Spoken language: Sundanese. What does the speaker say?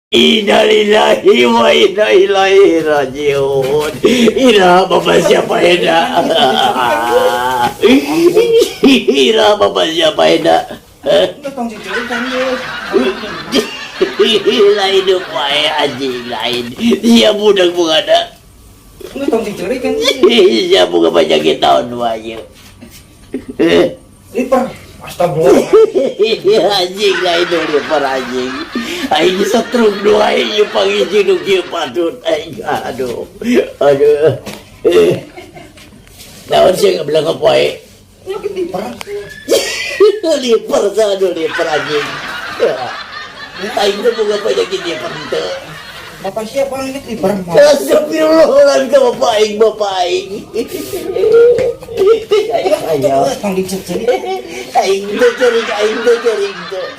Innalillahi wa inna ilaihi rajiun. Iraha bapak sia paehna? Iraha bapak sia paehna? Udah tong cicirikan ye. Lain nu paeh, anjing, lain. Sia budak bungana. Udah tong cicirikan. Sia boga penyakit naon wae? Liper. Astagfirullah. Anjing, lain nu liper, anjing. Aing stroke nu aing ieu pangisi nu kieu patut aing. Aduh. Aduh. Naon sia ngabelang poe? Penyakit liper. Liper sa aduh liper, anjing. Aing teh boga penyakit liper teu. Bapak siapa penyakit liper? Astagfirullahaladzim ka bapak aing, bapak aing. Ayo. Tong dicicirikan. Aing teh ceurik, aing teh ceurik teh.